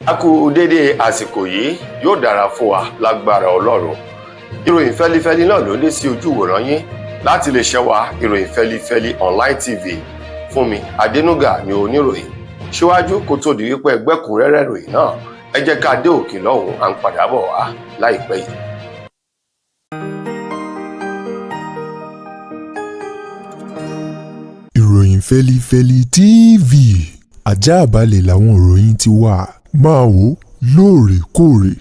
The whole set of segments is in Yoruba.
A kú dédé àsìkò yìí, yóò dára fún wa lágbára Ọlọ́run. Ìròyìn fẹ́lifẹ́li náà ló dé sí ojú ìwòran yín láti lè ṣe wa Ìròyìn Fẹ́lifẹ́li Online TV. Fúnmi Adénúgà ni oníròyìn. Síwájú kó tó di wípé ẹgbẹ́kùnrẹ́rẹ́ ìròyìn náà, ẹ jẹ́ ká dé òkè lọ́hùn, à ń padà bọ̀ wá láìpẹ́ yìí. Ìròyìn Fẹ́lifẹ́li TV, àjààbálẹ̀ làwọn ìròyìn ti wà, máa wò lóòrèkóòrè.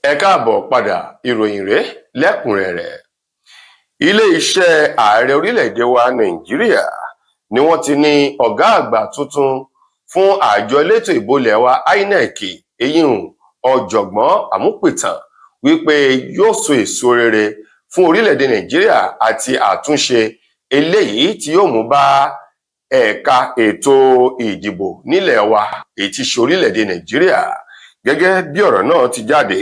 Ẹ káàbọ̀ padà, ìròyìn rèé lẹ́kùnrẹ́rẹ́. Ilé-iṣẹ́ ààrẹ orílẹ̀-èdè wa Nàìjíríà ni wọ́n ti ní ọ̀gá àgbà tuntun fún àjọ elétò ìbò ilẹ̀ wa INEC, eyín ọ̀jọ̀gbọ́n Àmúpìtàn, wípé yóò so èso rere fún orílẹ̀-èdè Nàìjíríà àti àtúnṣe eléyìí tí yóò mú bá ẹ̀ka ètò ìdìbò nílẹ̀ wa, èyí tí ṣe orílẹ̀-èdè Nàìjíríà. Gẹ́gẹ́ bí ọ̀rọ̀ náà ti jáde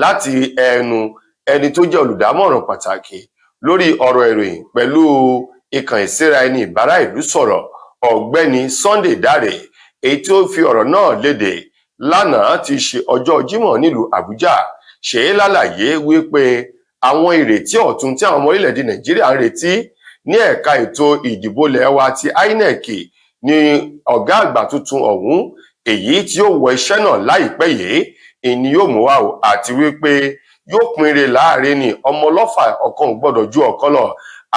láti ẹnu ẹni tó jẹ́ olùdámọ̀ràn pàtàkì lórí ọ̀rọ̀ ìròyìn pẹ̀lú ìkànnì síra ẹni ìbára ìlú sọ̀rọ̀, Ọ̀gbẹ́ni Sunday Dare, èyí tí ó fi ọ̀rọ̀ náà léde lánàá ti ṣe ọjọ́ Jímọ̀ nílùú Àbújá, ṣe é lálàyé wípé àwọn ìrètí ọ̀tun tí àwọn ọmọ orílẹ̀-èdè Nàìjíríà ń retí ní ẹ̀ka ètò ìdìbò ilẹ̀ wa ti INEC ní ọ̀gá àgbà tuntun ọ̀hún, èyí tí yóò wọ iṣẹ́ náà láìpẹ́ yìí, ìní yóò mú wá o, àti wípé yóò pinre láàrin ní ọmọ ọlọ́fà ọ̀kan ò gbọ́dọ̀ ju ọ̀kan lọ,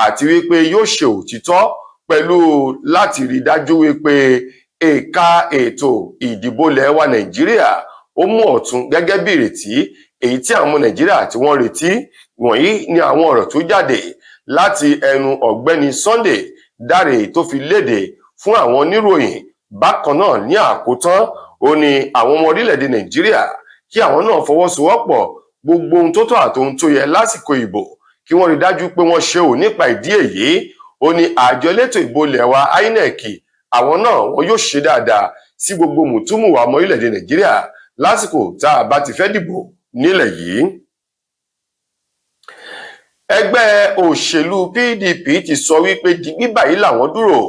àti wípé yóò ṣe òtítọ́ pẹ̀lú láti rí dájú wípé ẹ̀ka ètò ìdìbò ilẹ̀ wa Nàìjíríà ó mú ọ̀tun gẹ́gẹ́ bí ìrètí èyí tí àwọn ọmọ Nàìjíríà tí wọ́n retí. Wọ̀nyí ni àwọn ọ̀rọ̀ tó jáde láti ẹnu ọ̀gbẹ́ni Sunday Dare tó fi léde fún àwọn oníròyìn. Bákan náà, ní àkótán, ó ní àwọn ọmọ orílẹ̀-èdè Nàìjíríà kí àwọn náà fọwọ́sowọ́pọ̀ gbogbo ohun tó tọ́ àti ohun tó yẹ lásìkò ìbò, kí wọ́n rí dájú pé wọ́n ṣe ò. Nípa ìdí èyí, ó ní àjọ elétò ìbò ilẹ̀ wa INEC, àwọn náà wọn yóò ṣe dáadáa sí gbogbo mùtúmùwà ọmọ orílẹ̀-èdè Nàìjíríà lásìkò tá a bá ti fẹ́ dìbò nílẹ̀ yìí. Ẹgbẹ́ òṣèlú PDP ti sọ wípé digbí báyìí làwọn dúró,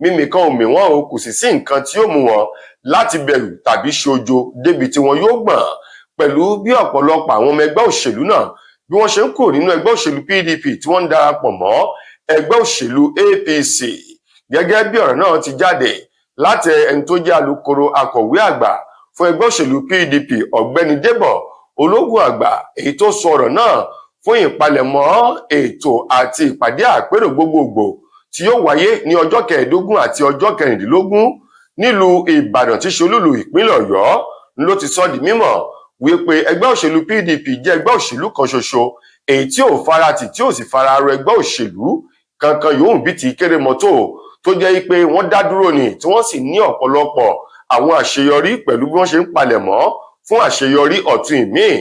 mímì kan ò mì wọ́n o, kò sì sí nǹkan tí yóò mú wọn láti bẹ̀rù tàbí ṣojo débi tí wọn yóò gbọ̀n, pẹ̀lú bí ọ̀pọ̀lọpọ̀ àwọn ọmọ ẹgbẹ́ òṣèlú náà bí wọ́n ṣe ń kúrò nínú ẹgbẹ́ òṣèlú PDP tí wọ́n ń darapọ̀ mọ́ ẹgbẹ́ òṣèlú APC. Gẹ́gẹ́ bí ọ̀rọ̀ náà ti jáde láti ẹni tó jẹ́ alukoro akọ̀wé àgbà fún ẹgbẹ́ òṣèlú PDP, Ọ̀gbẹ́ni Débọ̀ Ológun Àgbà, èyí tó sọ ọ̀rọ̀ náà fún ìpalẹ̀mọ́ ètò àti ìpàdé àpérò gbogbogbò tí yóò wáyé ní ọjọ́ 15 àti ọjọ́ 16 nílùú Ìbàdàn tí ṣe olúìlú ìpínlẹ̀ Ọ̀yọ́, ló ti sọ di mímọ̀ wípé ẹgbẹ́ òṣèlú PDP jẹ́ ẹgbẹ́ òṣèlú kan ṣoṣo èyí tí ò faratì tí ò sì fara rọ ẹgbẹ́ òṣèlú kankan yòówù bí ti kéré mọ́tò, tó jẹ́ pé wọ́n dá dúró ni, tí wọ́n sì ní ọ̀pọ̀lọpọ̀ àwọn àṣeyọrí pẹ̀lú bí wọ́n ṣe ń palẹ̀mọ́ fún àṣeyọrí ọ̀tun ìmíì.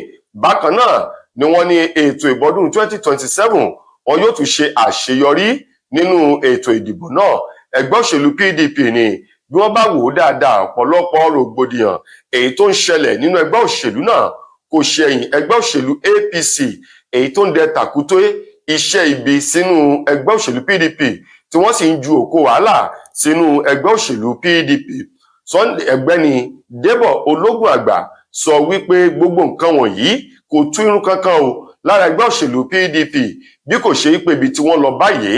Bákan náà ni wọ́n ní ètò ìbọdún 2027, wọn yóò tún ṣe àṣeyọrí nínú ètò ìdìbò náà. Ẹgbẹ́ òṣèlú PDP ni bí wọ́n bá wò ó dáadáa, ọ̀pọ̀lọpọ̀ rògbòdìyàn èyí tó ń ṣẹlẹ̀ nínú ẹgbẹ́ òṣèlú náà kò ṣẹ̀yìn ẹgbẹ́ òṣèlú APC, èyí tó ń dẹ tàkúté iṣẹ́ ibi sínú ẹgbẹ́ òṣèlú PDP, tí wọ́n sì ń ju òkò wàhálà sínú ẹgbẹ́ òṣèlú PDP. Sunday Ẹgbẹ́ni Débọ̀ Ológun Àgbà sọ wípé gbogbo nǹkan wọ̀nyí kò tú irun kankan o lára ẹgbẹ́ òṣèlú PDP, bí kò ṣe pé ibi tí wọ́n lọ báyìí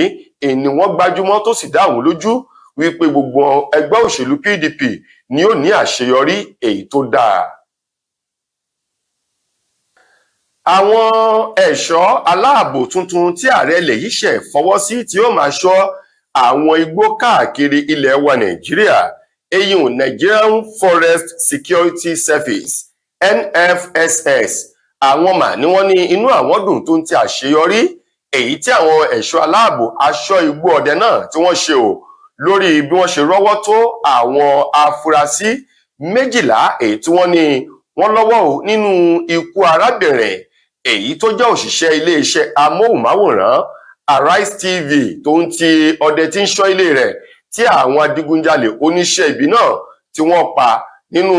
èyí wọ́n gbájúmọ́, tó sì dá àwọn lójú wípé gbogbo ẹgbẹ́ òṣèlú PDP ni ó ní àṣeyọrí èyí tó dáa. Àwọn ẹ̀ṣọ́ aláàbò tuntun tí ààrẹ ilẹ̀ yìí ṣẹ̀ fọwọ́ sí tí ó máa ṣọ́ àwọn igbó káàkiri ilẹ̀ wa Nàìjíríà, eyín Nigerian Forest Security Service, NFSS, àwọn mà ní wọ́n ní inú àwọn dùn tó ń ti àṣeyọrí èyí tí àwọn ẹ̀ṣọ́ aláàbò aṣọ́ igbó ọdẹ náà tí wọ́n ṣe o, lórí bí wọ́n ṣe rọ́wọ́ tó àwọn afurasí 12 èyí tí wọ́n ní wọ́n lọ́wọ́ o nínú ikú arábìnrin èyí tó jẹ́ òṣìṣẹ́ iléeṣẹ́ amóhùnmáwòrán Arise TV tó ń ti ọdẹ tí ń ṣọ́ ilé rẹ̀, tí àwọn adigunjalè oníṣẹ́ ibi náà tí wọ́n pa nínú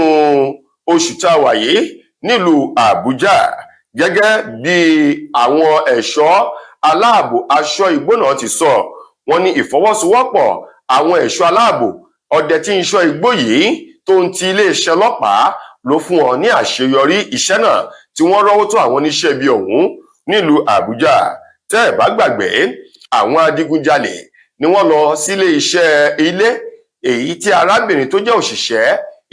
oṣù tá a wà yìí nílùú Àbújá. Gẹ́gẹ́ bí àwọn ẹ̀ṣọ́ aláàbò aṣọ́ igbó náà ti sọ, Wọ́n ní ìfọwọ́sowọ́pọ̀ àwọn ẹ̀ṣọ́ aláàbò, ọdẹ tí ń ṣọ́ igbó yìí tó ń ti iléeṣẹ́ ọlọ́pàá ló fún wọn ní àṣeyọrí iṣẹ́ náà, tí wọ́n rọ́wọ́ tó àwọn oníṣẹ́ ibi ọ̀hún nílùú Àbújá. Tẹ́ ẹ̀ bá gbàgbé, àwọn adigunjalè ni wọ́n lọ sílé iṣẹ́ ilé èyí tí arábìnrin tó jẹ́ òṣìṣẹ́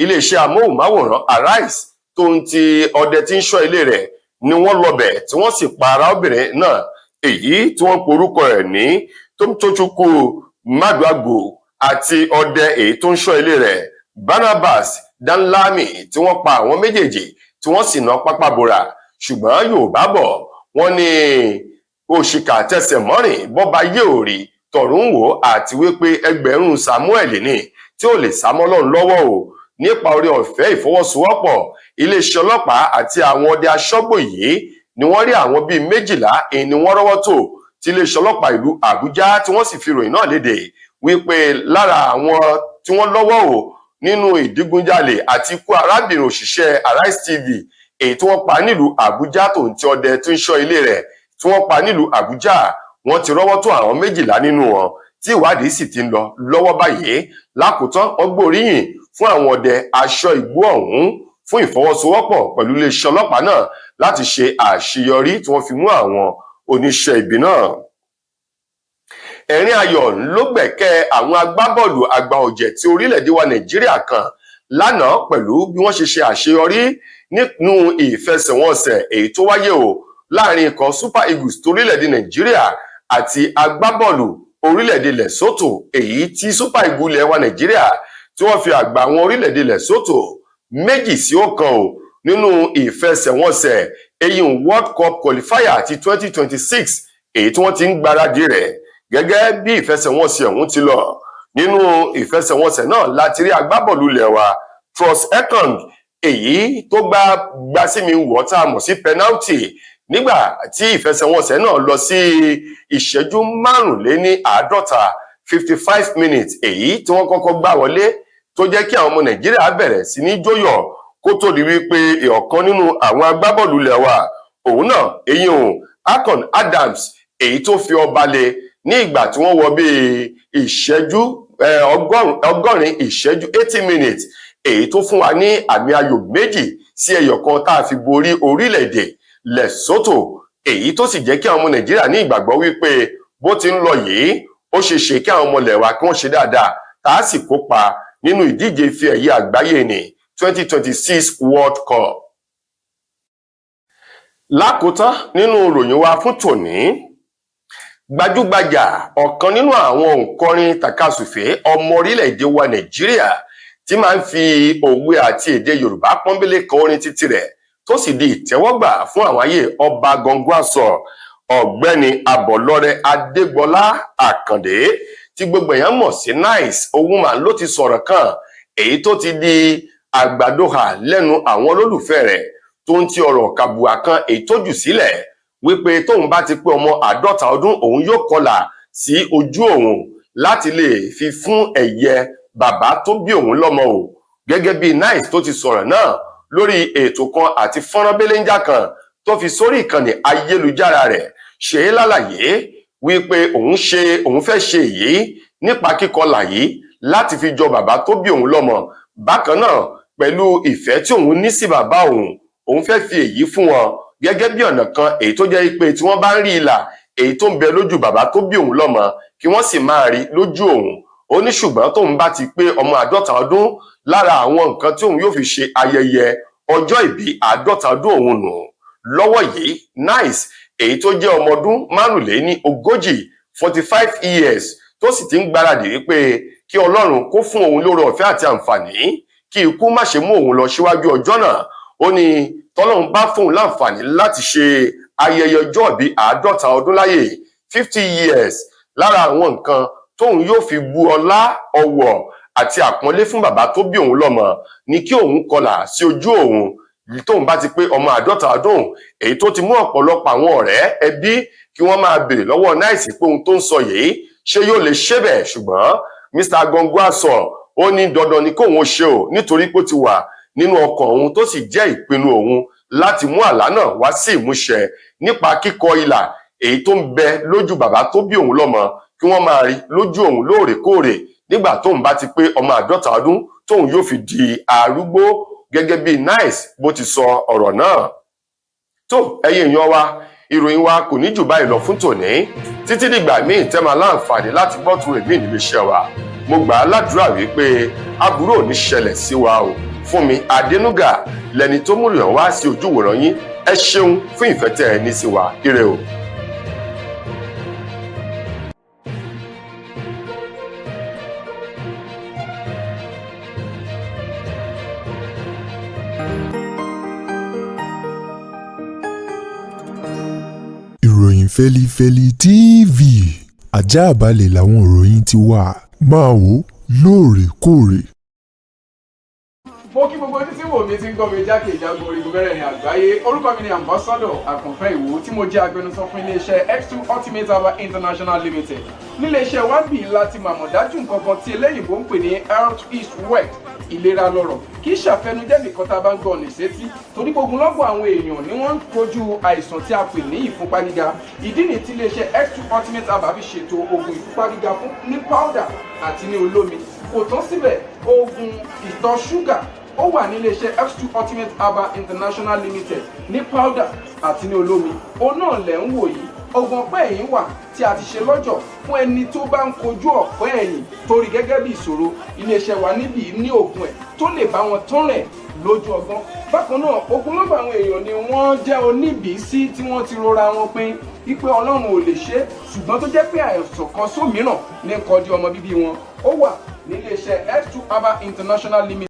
iléeṣẹ́ amóhùnmáwòrán Arise tó ń ti ọdẹ tí ń ṣọ́ ilé rẹ̀ ni wọ́n lọbẹ̀, tí wọ́n sì pa arábìnrin náà, èyí tí wọ́n porúkọ rẹ̀ ní Tómtóchukwu Maduagwu, àti ọdẹ èyí tó ń ṣọ́ ilé rẹ̀, Barnabas Danlami, tí wọ́n pa àwọn méjèèjì, tí wọ́n sì ná pápá bora. Ṣùgbọ́n Yorùbá bọ̀, wọ́n ní òṣìkà tẹsẹ̀ mọ́rìn, bọ́ba yé ò rí tọ̀run wò, àti wípé ẹgbẹ̀rún Samuel ní tí ò lè sá mọ́ Ọlọ́run lọ́wọ́ o. Nípa oore ọ̀fẹ́ ìfọwọ́sowọ́pọ̀ iléeṣẹ́ ọlọ́pàá àti àwọn ọdẹ aṣọ́gbó yìí ni wọ́n rí àwọn bíi 12 èyí ni wọ́n rọ́wọ́ tó, tí iléeṣẹ́ ọlọ́pàá ìlú Àbújá tí wọ́n sì fi ròyìn náà léde wípé lára àwọn tí wọ́n lọ́wọ́ o nínú ìdígunjalè àti ikú arábìnrin òṣìṣẹ́ Arise TV èyí tí wọ́n pa nílùú Àbújá, tó ń ti ọdẹ tó ń ṣọ́ ilé rẹ̀ tí wọ́n pa nílùú Àbújá, wọ́n ti rọ́wọ́ tó àwọn 12 nínú wọn, tí ìwádìí sì ti ń lọ lọ́wọ́ báyìí. Lákòótán, wọ́n gbóríyìn fún àwọn ọdẹ aṣọ́ igbó ọ̀hún fún ìfọwọ́sowọ́pọ̀ pẹ̀lú iléeṣẹ́ ọlọ́pàá náà láti ṣe àṣeyọrí tí wọ́n fi mú àwọn oníṣẹ́ ibi náà. Ẹ̀rín ayọ̀ ló gbẹ̀kẹ́ àwọn agbábọ́ọ̀lù àgbà ọ̀jẹ̀ tí orílẹ̀-èdè wa Nàìjíríà kan lánàá pẹ̀lú bí wọ́n ṣe ṣe àṣeyọrí nínú ìfẹsẹ̀wọnsẹ̀ èyí tó wáyé o láàrin ikọ̀ Super Eagles torílẹ̀-èdè Nàìjíríà àti agbábọ́ọ̀lù orílẹ̀-èdè Lesotho, èyí tí Super Eagles ilẹ̀ wa Nàìjíríà tí wọ́n fi àgbà àwọn orílẹ̀-èdè Lesotho 2-1 o nínú ìfẹsẹ̀wọnsẹ̀ eyín World Cup qualifier ti 2026 èyí tí wọ́n ti ń gbáradì rẹ̀. Gẹ́gẹ́ bí ìfẹsẹ̀wọnsẹ̀ ọ̀hún ti lọ, nínú ìfẹsẹ̀wọnsẹ̀ náà láti rí agbábọ́ọ̀lù ilẹ̀ wa Troost Ekong, èyí tó gbá gbasími wọ̀ tá a mọ̀ sí penalty nígbà tí ìfẹsẹ̀wọnsẹ̀ náà lọ sí ìṣẹ́jú 55, 55 minutes, èyí tí wọ́n kọ́kọ́ gbá wọlé tó jẹ́ kí àwọn ọmọ Nàìjíríà bẹ̀rẹ̀ sí ní jóyọ̀, kó tó di wípé ọ̀kan nínú àwọn agbábọ́ọ̀lù ilẹ̀ wa òun náà, èyí òun Akon Adams, èyí tó fi ọba lé ní ìgbà tí wọ́n wọ bíi ìṣẹ́jú 80 ìṣẹ́jú, 80 minutes, èyí tó fún wa ní àmì ayò 2-1 tá a fi borí orílẹ̀-èdè Lesotho, èyí tó sì jẹ́ kí àwọn ọmọ Nàìjíríà ní ìgbàgbọ́ wípé bó ti ń lọ yìí, ó ṣe ṣe kí àwọn ọmọ ilẹ̀ wa kí wọ́n ṣe dáadáa, tá a sì kópa nínú ìdíje ife ẹ̀yẹ àgbáyé ní 2026 World Cup. Lákòótán nínú ìròyìn wa fún tòní, gbajúgbajà ọ̀kan nínú àwọn òǹkọrin tàkasùfé ọmọ orílẹ̀-èdè wa Nàìjíríà tí máa ń fi òwe àti èdè Yorùbá pọ́nbélé kọ orin títí rẹ̀ tó sì di ìtẹ́wọ́gbà fún àwọn ayé, Ọba Gọngwàsọ, Ọ̀gbẹ́ni Abọlọ́rẹ Adégbọlá Àkàndé tí gbogbo èèyàn mọ̀ sí Nice Owuma, ló ti sọ̀rọ̀ kan èyí tó ti di àgbàdohà lẹ́nu àwọn olólùfẹ́ rẹ̀, tó ń ti ọ̀rọ̀ kàbùà kan èyí tó jù sílẹ̀ wípé tóun bá ti pé ọmọ 50 ọdún, òun yóò kọlà sí ojú òun láti lè fi fún ẹ̀yẹ bàbá tó bí òun lọ́mọ o. Gẹ́gẹ́ bí Nice tó ti sọ̀rọ̀ náà lórí ètò kan àti fọ́nrán belenja kan tó fi sórí ìkànnì ayélujára rẹ̀, ṣe é lálàyé wípé òun fẹ́ ṣe èyí nípa kíkọlà yìí láti fi jọ bàbá tó bí òun lọ́mọ. Bákan náà, pẹ̀lú ìfẹ́ tí òun ní sí bàbá òun, òun fẹ́ fi èyí fún wọn gẹ́gẹ́ bí ọ̀nà kan èyí tó jẹ́ pé tí wọ́n bá ń rí ìlà èyí tó ń bẹ lójú bàbá tó bí òun lọ́mọ, kí wọ́n sì máa rí lójú òun. Ó ní ṣùgbọ́n tóun bá ti pé ọmọ 50 ọdún, lára àwọn nǹkan tí òun yóò fi ṣe ayẹyẹ ọjọ́ ìbí 50 ọdún òun nù. Lọ́wọ́ yìí, Nice, èyí tó jẹ́ ọmọ ọdún 45, 45 years, tó sì ti ń gbáradì wípé kí Ọlọ́run kó fún òun lóore ọ̀fẹ́ àti àǹfààní kí ikú má ṣe mú òun lọ síwájú ọjọ́ náà. Ó ní tọ́lọ́run bá fóun láǹfààní láti ṣe ayẹyẹ ọjọ́ ìbí 50 ọdún láyè, 50 years, lára àwọn nǹkan tóun yóò fi bu ọlá, ọ̀wọ̀ àti àpọ́nlé fún bàbá tó bí òun lọ́mọ ní kí òun kọlà sí ojú òun tóun bá ti pé ọmọ 50 ọdún, èyí tó ti mú ọ̀pọ̀lọpọ̀ àwọn ọ̀rẹ́, ẹbí kí wọ́n máa béèrè lọ́wọ́ Nice pé ohun tó ń sọ yìí, ṣé yóò lè ṣe bẹ́ẹ̀? Ṣùgbọ́n Mr. Gongwa sọ, ó ní dandan ni kóun ó ṣe o, nítorí pé ó ti wà nínú ọkàn òun, tó sì jẹ́ ìpinnu òun láti mú àlá náà wá sí ìmúṣẹ nípa kíkọ ìlà èyí tó ń bẹ lójú bàbá tó bí òun lọ́mọ. Kí wọ́n máa rí lójú òun lóòrèkóòrè nígbà tóun bá ti pé ọmọ 50 ọdún, tóun yóò fi di arúgbó, gẹ́gẹ́ bí 9ice bó ti sọ ọ̀rọ̀ náà. Tó, ẹ̀yin èèyàn wa, ìròyìn wa kò ní jù báyìí lọ fún tòní. Títí dìgbà míì tẹ́ máa láǹfààní láti gbọ́ tún èmi nílé iṣẹ́ wa, mo gbà á ládùúrà wípé aburú ò ní ṣẹlẹ̀ sí wa o. Fúnmi Adénúgà lẹni tó múrìyàn wá sí ojúwòrán yín. Ẹ ṣeun fún ìfẹ́ tẹ́ ẹ ní sí wa. Ire o. Ìròyìn Fẹ́lifẹ́li TV, àjààbálẹ̀ làwọn ìròyìn ti wà. Máa wò lóòrèkóòrè. Mo kí gbogbo ojú tí wò mí, tí ń gbọ́ mi jákèjádò orígun mẹ́rẹ̀ẹ̀rin àgbáyé. Orúkọ mi ni Ambassador Àkànfẹ́ Ìwò, tí mo jẹ́ agbẹnusọ fún iléeṣẹ́ X2 Ultimate Herbal International Limited. Níléeṣẹ́ wa bì láti màmọ̀ dájú nǹkan kan tí eléyìnbó ń pè ní health is wealth, ìlera lọ́rọ̀. Kì í ṣàfẹnujẹ́ nìkan tá a bá ń gbọ́ ọ̀nà ìsétí, torí gbogbo lọ́gbọ̀ àwọn èèyàn ni wọ́n ń kojú àìsàn tí a pè ní ìfúnpá gíga. Ìdí nìyí tí iléeṣẹ́ X2 Ultimate Herbal fi ṣètò oògùn ìfúnpá gíga fún ní powder àti ní olómi. Kò tán síbẹ̀, oògùn ìtọ̀ ṣúgà ó wà ní iléeṣẹ́ X2 Ultimate Herbal International Limited ní powder àti ní olómi. Òun náà lẹ̀ ń wò yìí. Oògùn ọ̀pẹ́ ẹ̀yìn wà tí a ti ṣe lọ́jọ̀ fún ẹni tó bá ń kojú ọ̀pẹ́ ẹ̀yìn torí gẹ́gẹ́ bí ìṣòro. Iléeṣẹ́ wa níbí ní oògùn ẹ̀ tó lè bá wọn tán rẹ̀ lójú ọgbọ́n. Bákan náà, ogunlọ́gọ̀ àwọn èèyàn ni wọ́n jẹ́ oníbìísí tí wọ́n ti rora wọn pin wípé Ọlọ́run ò lè ṣe é, ṣùgbọ́n tó jẹ́ pé àìsàn kan sómìíràn ní kọjú ọmọ bíbí wọn. Ó wà níléeṣẹ́ X2 Herbal International Limited.